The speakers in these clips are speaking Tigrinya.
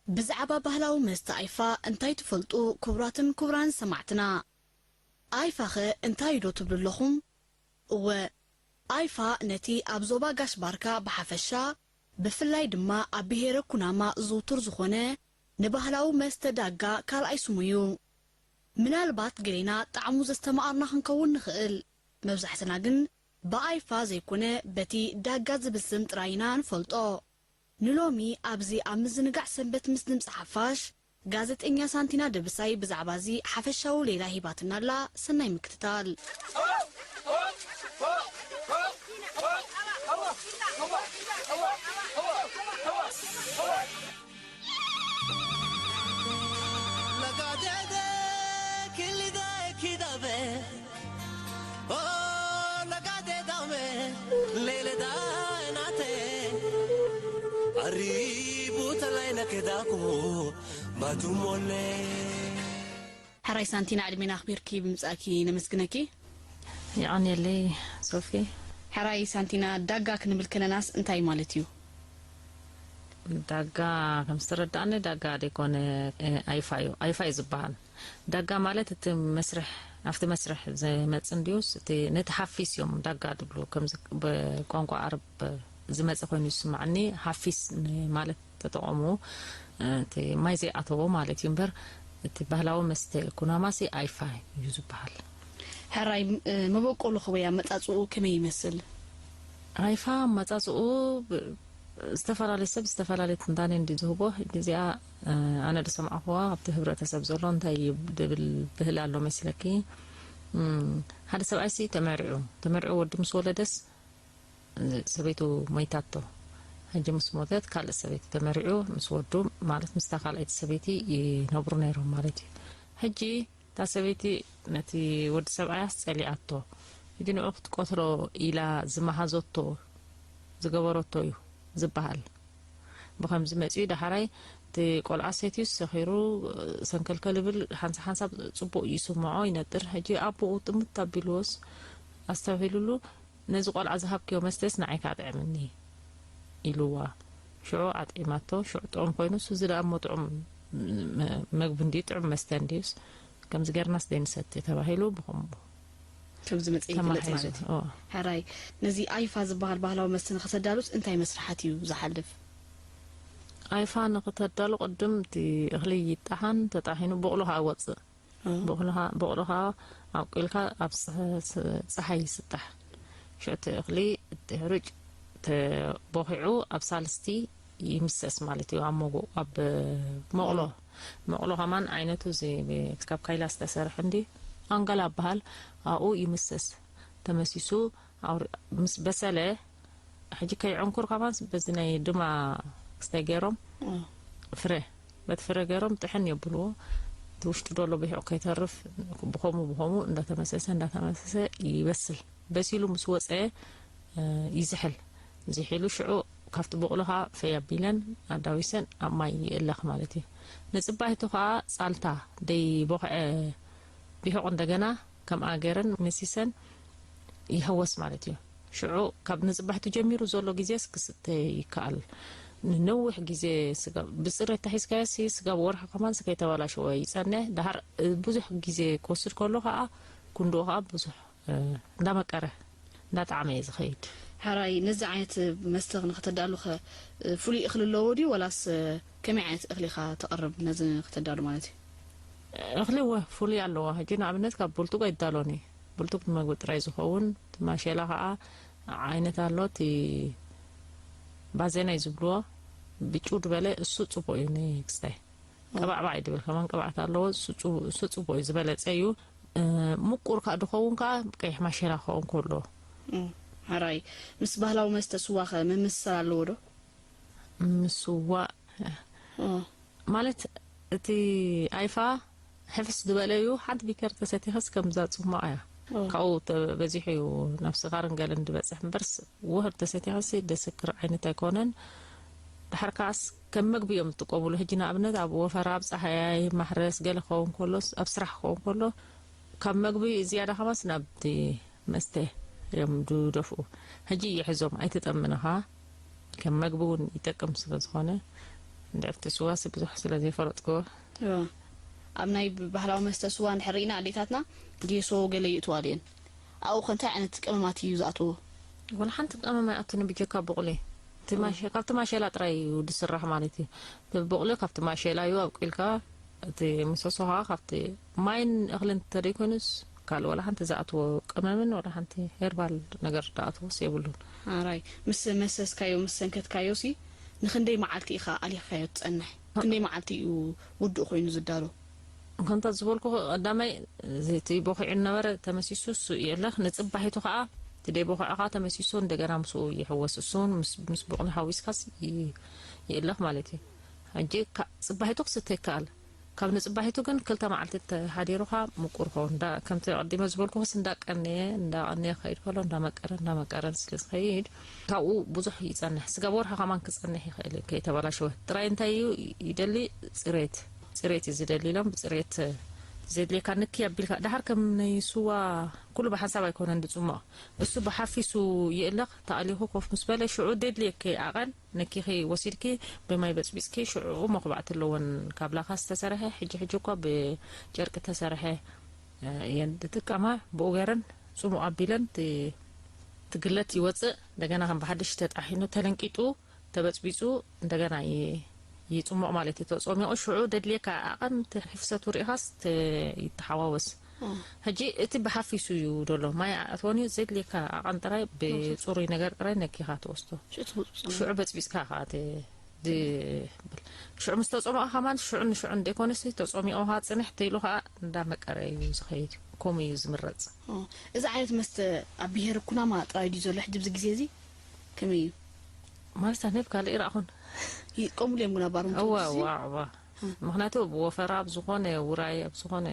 ብዛዕባ ባህላዊ መስተ ኣይፋ እንታይ ትፈልጡ ክቡራትን ክቡራን ሰማዕትና? ኣይፋኸ እንታይ ዶ ትብሉ ኣለኹም? እወ፣ ኣይፋ ነቲ ኣብ ዞባ ጋሽ ባርካ ብሓፈሻ፣ ብፍላይ ድማ ኣብ ብሄረ ኩናማ ዝውቱር ዝኾነ ንባህላዊ መስተ ዳጋ ካልኣይ ስሙ እዩ። ምናልባት ገሌና ጣዕሙ ዘስተማቐርና ክንከውን ንኽእል። መብዛሕትና ግን ብኣይፋ ዘይኮነ በቲ ዳጋ ዝብል ስም ጥራይ ኢና ንፈልጦ። ንሎሚ ኣብዚ ኣብ ምዝንጋዕ ሰንበት ምስ ድምፂ ሓፋሽ ጋዜጠኛ ሳንቲና ደብሳይ ብዛዕባ እዚ ሓፈሻዊ ሌላ ሂባትና ኣላ። ሰናይ ምክትታል። ሕራይ ሳንቲና፣ ዕድሜና ኣኽቢርኪ ብምጻእኪ ነመስግነኪ። የቐንየለይ ሶፊ። ሕራይ ሳንቲና፣ ዳጋ ክንብል ከለናስ እንታይ ማለት እዩ? ዳጋ ከም ዝተረዳእኒ፣ ዳጋ ደይኮነ፣ እ፣ ኣይፋ እዩ። ኣይፋ እዩ ዝበሃል። ዳጋ ማለት እቲ መስርሕ፣ ኣብቲ መስርሕ ዝመጽእ እንድዩስ፣ እቲ፣ ነቲ ሓፊስ እዮም ዳጋ ድብሉ። ከምዚ ብቋንቋ ዓረብ ዝመጸ ኮይኑ ዝስማዓኒ፣ ሓፊስ ን-፣ ማለት ተጠቐሙ። እ፣ እቲ ማይ ዘይኣተዎ ማለት እዩ እምበር፣ እቲ ባህላዊ መስተ ኩናማሲ ኣይፋ እዩ ዝበሃል። ሕራይ፣ እ፣ መበቆሉ ኸ ወይ ኣመጻጽኡ ከመይ ይመስል? ኣይፋ ኣመጻጽኡ ብ-፣ ዝተፈላለየ ሰብ ዝተፈላለየ ትንታነ እንዲ ዝህቦ። ሕጂ እዚኣ፣ እ፣ ኣነ ዝሰማዕኽዋ ኣብቲ ህብረተሰብ ዘሎ እንታይ እዩ ድብል ብህል ኣሎ መሲለኪ? እም፣ ሓደ ሰብኣይሲ ተመሪዑ፣ ተመሪዑ ወዲ ምስ ወለደስ፣ እ፣ ሰበይቱ ሞይታቶ። ሕጂ ምስ ሞተት ካልእ ሰበይቲ ተመሪዑ ምስ ወዱ፣ ማለት ምስታ ካልኣይቲ ሰበይቲ ይነብሩ ነይሮም ማለት እዩ። ሕጂ እታ ሰበይቲ ነቲ ወዲ ሰብኣያስ ጸሊኣቶ። ሕጂ ንዑ ክትቀትሎ ኢላ ዝመሃዘቶ ዝገበረቶ እዩ ዝበሃል። ብኸምዚ መጺኡ ደሓራይ እቲ ቆልዓ ሰትዩስ ሰኺሩ ሰንከልከል ይብል፣ ሓንሳብ ሓንሳብ ጽቡቕ ይስምዖ ይነጥር። ሕጂ ኣቦኡ ጥምት ኣቢልዎስ ኣስተብሂሉሉ፣ "ነዚ ቆልዓ ዝሃብክዮ መስተስ ንዓይ ከኣ ጥዕምኒ" ኢልዋ። ሽዑ ኣጥዒማቶ፣ ሽዑ ጥዑም ኮይኑስ፣ "እዚ ደኣ እሞ ጥዑም መ-፣ መግቢ እንድዩ፣ ጥዑም መስተ እንድዩስ፣ ከምዚ ጌርናስ ዘይንሰቲ" ተባሂሉ፣ ብኸምኡ ከምዚ መጽኢ ይፍለጥ ተማሒዙ። ማለት እዩ። እወ። ሕራይ፣ ነዚ ኣይፋ ዝበሃል ባህላዊ መስተ ንኸተዳሉስ እንታይ መስርሓት እዩ ዝሓልፍ? ኣይፋ ንኽተዳሉ ቅድም እቲ እኽሊ ይጠሓን፣ ተጣሒኑ ቦቕሎ ኸኣ ይወጽእ። እ። ቦቕሎ ኸኣ፣ ቦቕሎ ኸኣ ኣብቂልካ ኣብ ጸ-፣ ጸ-፣ ጸሓይ ይስጣሕ። ሽዑ እቲ እኽሊ፣ እቲ ሕሩጭ ተቦኺዑ ኣብ ሳልስቲ ይምሰስ ማለት እዩ። ኣብ ሞጎ፣ ኣብ መቕሎ። መቕሎ ከማን ዓይነቱ እዚ ካብ ካይላ ዝተሰርሐ እንዲ ኣንጋላ ይበሃል። ኣብኡ ይምሰስ። ተመሲሱ ኣውር-፣ ምስ በሰለ፣ ሕጂ ከይዕንኩር ከማን በዚ ናይ ድማ ክስታይ ገይሮም እ። ፍረ፣ በቲ ፍረ ገይሮም ጥሕን የብልዎ። እቲ ውሽጡ ደሎ ብሒቑ ከይተርፍ ብኸሙ ብኸሙ እንዳተመሰሰ እንዳተመሰሰ ይበስል። በሲሉ ምስ ወጸ፣ እ፣ ይዝሕል። ዝሒሉ ሽዑ ካብቲ ቦቕሎ ኸኣ ፈይ ኣቢለን ኣዳዊሰን ኣብ ማይ ይእለኽ ማለት እዩ። ንጽባሒቱ ኸኣ ጻልታ ደይ ቦኽዐ ቢሑቕ እንደገና ከምኣ ገይረን መሲሰን ይሕወስ ማለት እዩ። ሽዑ ካብ ንጽባሒቱ ጀሚሩ ዘሎ ግዜስ ክስተ ይከኣል። ንነዊሕ ግዜ ስጋብ ብጽሬት ተሒዝካዮሲ ስጋብ ወርሒ ከማንስ ከይተበላሸወ ይጸንሕ። ደሓር ብዙሕ ግዜ ክወስድ ከሎ ኸኣ፣ ክንድኡ ኸኣ ብዙሕ፣ እ፣ እንዳመቀረ እንዳጠዓመ እዩ ዝኸይድ። ሕራይ፣ ነዚ ዓይነት መስተ ንኽተዳሉኸ፣ እ፣ ፍሉይ እኽሊ ኣለዎ ድዩ? ወላስ፣ እ፣ ከመይ ዓይነት እኽሊ ኢኻ ተቕርብ ነዚ ንኽተዳሉ ማለት እዩ? እኽሊ እወ ፍሉይ ኣለዎ። ሕጂ ንኣብነት ካብ ቡልቱግ ኣይዳሎን እዩ። ቡልቱግ ንመግቢ ጥራይ ዝኸውን፣ እቲ ማሸላ ኸኣ ዓይነት ኣሎ፣ እቲ ባዜና እዩ ዝብልዎ። ብጩ ዝበለ እሱ ጽቡቕ እዩ ንክስታይ። እ። ቀባዕባዕ እዩ ድብል፣ ከማን ቅብዓት ኣለዎ። እሱ ጽቡ-፣ እሱ ጽቡቕ እዩ፣ ዝበለጸ እዩ። እ፣ ምቁር ከኣ ድኸውን ከኣ ቀይሕ ማሸላ ክኸውን ከሎ። እ፣ ሕራይ። ምስ ባህላዊ መስተ ስዋ ኸ ምምስሳል ኣለዎ ዶ? ምስ ስዋ፣ እ። ማለት እቲ ኣይፋ ሕፍስ ዝበለ እዩ። ሓንቲ ቢከር ተሰቲኸስ ከምዛ ጽማቕ እያ። እ። ካብኡ ተበዚሑ እዩ ናብ ስኻርን ገለን ዝበጽሕ እምበርስ፣ ውሑድ ተሰቲኸሲ ደስክር ዓይነት ኣይኮነን። ድሓር ከኣስ ከም መግቢ እዮም ዝጥቀሙሉ። ሕጂ ንኣብነት ኣብ ወፈራ፣ ኣብ ጸሃያይ ማሕረስ ገለ ክኸውን ከሎስ፣ ኣብ ስራሕ ክኸውን ከሎ፣ ካብ መግቢ ዝያዳ ከማስ ናብቲ መስተ እዮም ዝደፍኡ። ሕጂ ይሕዞም፣ ኣይትጠምን ኢኻ። ከም መግቢ እውን ይጠቅም ስለ ዝኾነ፣ እንድዕፍቲ ስዋሲ ብዙሕ ስለ ዘይፈለጥክዎ። እዎ። ኣብ ናይ ብ-፣ ባህላዊ መስተ ስዋ እንድሕር ርኢና ኣዴታትና ጌሶ ገለ ይእትዋ ድየን? ኣብኡ ከ እንታይ ዓይነት ቀመማት እዩ ዝኣትዎ? ወላ ሓንቲ ቀመም ኣይኣቱን ብጀካ ቡቕሊ። እቲ እዎ። ማሸ-፣ ካብቲ ማሸላ ጥራይ እዩ ዝስራሕ ማለት እዩ። እቲ ቡቕሊ ካብቲ ማሸላ እዩ ኣብቂልካ፣ እቲ ምሰሶ ከዓ ካብቲ ማይን እኽልን እንተደይኮይኑስ ካልእ ወላ ሓንቲ ዝኣትዎ ቀመምን ወላ ሓንቲ ሄርባል ነገር ዝኣትዎስ የብሉን። ኣራይ፣ ምስ መሰስካዮ፣ ምስ ሰንከትካዮ ሲ ንኽንደይ መዓልቲ ኢኻ ኣሊኽካዮ ትጸንሕ? ክንደይ መዓልቲ እዩ ውዱእ ኮይኑ ዝዳሎ? ከምታ ዝበልኩ ቀዳማይ እቲ ቦኺዑ ነበረ ተመሲሱ እሱ የለኽ። ንጽባሒቱ ከዓ እቲ ደይ ቦኺዑ ከዓ ተመሲሱ እንደገና ምስኡ ይሕወስ። እሱ እውን ምስ፣ ምስ ቡቕሊ ሓዊስካስ ይ-፣ የለኽ ማለት እዩ። ሕጂ ካ-፣ ጽባሒቱ ክስተ ይከኣል። ካብ ንጽባሒቱ ግን ክልተ መዓልቲ ተሃዲሩኻ ምቁር ኸውን። እንዳ-፣ ከምቲ ኣቐዲመ ዝበልኩኽስ እንዳቀነየ፣ እንዳቐነየ ክኸይድ ከሎ እንዳመቀረ፣ እንዳመቀረ ስለ ዝኸይድ ካብኡ ብዙሕ ይጸንሕ። ስጋብ ወርሒ ከማን ክጸንሕ ይኽእል እዩ ከይተበላሸወ። ጥራይ እንታይ እዩ ይደሊ? ጽሬት። ጽሬት እዩ ዝደሊ ኢሎም ብጽሬት ዘድልየካ ንኪ ኣቢልካ። ደሓር ከም ናይ ስዋ ኩሉ ብሓንሳብ ኣይኮነን ዝጽሞቕ። እሱ ብሓፊሱ ይእለኽ፣ ተኣሊኹ ኮፍ ምስ በለ ሽዑ ዘድልየኪ ዓቐን ነኪኺ ወሲድኪ ብማይ በጽቢጽኪ ሽዑ መኹባዕቲ ኣለወን። ካብ ላኻ ዝተሰርሐ፣ ሕጂ ሕጂ እኳ ብጨርቂ ተሰርሐ፣ እ፣ እየን ዝጥቀማ። ብኡ ገይረን ጽሙቕ ኣቢለን ት-፣ ትግለት ይወጽእ። እንደገና ከም ብሓድሽ ተጣሒኑ ተለንቂጡ ተበጽቢጹ እንደገና ይ-፣ ይጽሞቕ ማለት እዩ። ተጸሚቑ ሽዑ ዘድልየካ ዓቐን እቲ ሕፍሰቱ ርኢኻስ ት-፣ ይተሓዋወስ። እ። ሕጂ እቲ ብሓፊሱ እዩ ዘሎ። ማይ ኣእትወን እዩ ዘድልየካ ዓቐን ጥራይ ብጽሩይ ነገር ጥራይ ነኪኻ ትወስዶ። ሽዑ ትመጽእ። ሽዑ በጽቢጽካ ከኣ ት-፣ ድብል። ሽዑ ምስ ተጸምኦ ከማን ሽዑ ንሽዑ እንደይኮነሲ ተጸሚቑ ከኣ ጽንሕ ተይሉ ከኣ እንዳመቀረ እዩ ዝኸይድ። ከምኡ እዩ ዝምረጽ። ኦ፣ እዚ ዓይነት መስተ ኣብ ብሄር ኩናማ ጥራይ ድዩ ዘሎ ሕጂ ኣብዚ ግዜ እዚ? ከመይ እዩ? ማለት ኣነ ብካልእ ይረኣኹን። ይጥቀሙሉ እዮም ግን ኣብ ባሮም እዋ፣ ትውልዲ እዋ፣ እዋ። እ። ምኽንያቱ ብወፈራ ኣብ ዝኾነ ውራይ ኣብ ዝኾነ፣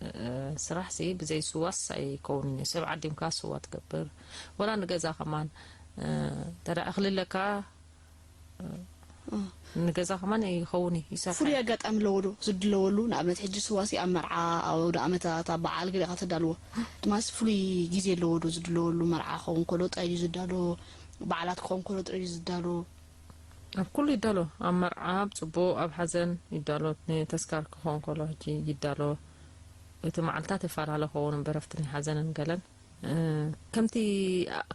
እ፣ ስራሕ ሲ ብዘይ ስዋስ ኣይከውንን እዩ። ሰብ ዓዲምካ ስዋ ትገብር። ወላ ንገዛ ከማን፣ እ፣ እንተ ደኣ እኽሊ ኣለካ፣ እ። ንገዛ ከማን ይኸውን እዩ፣ ይሰርሕ ፍሉይ እዩ። ኣጋጣሚ ኣለዎ ዶ ዝድለወሉ? ንኣብነት ሕጂ ስዋሲ ኣብ መርዓ፣ ኣብ ኣውደ ኣመታት፣ ኣብ በዓል ገለ ኢኻ ተዳልዎ። ድማስ ፍሉይ ግዜ ኣለዎ ዶ ዝድለወሉ? መርዓ ክኸውን ከሎ ጥራይ ድዩ ዝዳሎ? በዓላት ክኸውን ከሎ ጥራይ ድዩ ዝዳሎ? ኣብ ኩሉ ይዳሎ። ኣብ መርዓ፣ ኣብ ጽቡቕ፣ ኣብ ሓዘን ይዳሎ። ንተስካር ክኸውን ከሎ ሕጂ ይዳሎ። እቲ መዓልታት ይፈላለ ክኸውን እምበር፣ ኣብቲ ናይ ሓዘንን ገለን እ፣ ከምቲ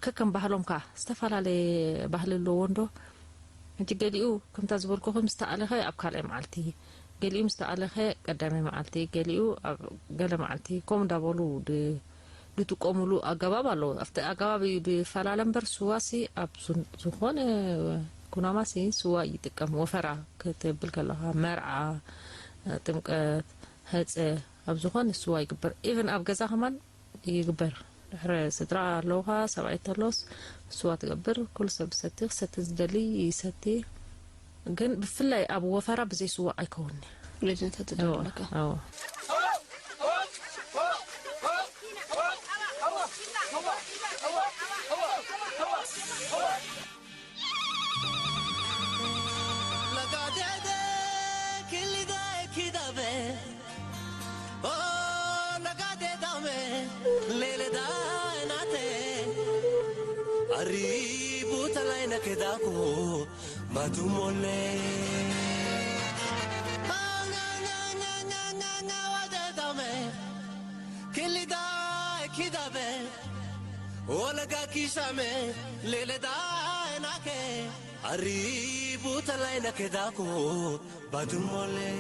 ከከም ባህሎም ከኣ ዝተፈላለየ ባህሊ ኣለዎ እንዶ። ሕጂ ገሊኡ ከምታ ዝበልኩኺ ምስ ተኣለኸ ኣብ ካልኣይ መዓልቲ፣ ገሊኡ ምስ ተኣለኸ ቀዳማይ መዓልቲ፣ ገሊኡ ኣብ ገለ መዓልቲ፣ ከምኡ እንዳበሉ ድ-፣ ዝጥቀሙሉ ኣገባብ ኣለዎ። ኣብቲ ኣገባብ እዩ ዝፈላለ እምበር፣ ስዋሲ ኣብ ዙ-፣ ዝኾነ ኩናማሲ ስዋ ይጥቀም። ወፈራ ክትብል ከለኻ፣ መርዓ፣ ጥምቀት፣ ሕጸ፣ ኣብ ዝኾነ ስዋ ይግበር። ኢቭን ኣብ ገዛ ከማን ይግበር። ድሕሪ ስድራ ኣለውኻ፣ ሰብኣይ እንተሎስ ስዋ ትገብር፣ ኩሉ ሰብ ዝሰቲ፣ ክሰቲ ዝደሊ ይሰቲ። ግን ብፍላይ ኣብ ወፈራ ብዘይ ስዋ ኣይከውን'ዩ። ወለድና እንታይ እዎ፣ ትደልለካ? እዎ። Lagadede kilide kidabe, o lagade dame lele da nate. Ari butalai na kedaku matumole. Nga, nga, nga, wade dame. Kilida kidabe, olaga kisame, leleda enake, aribu talaina kedako, badumole.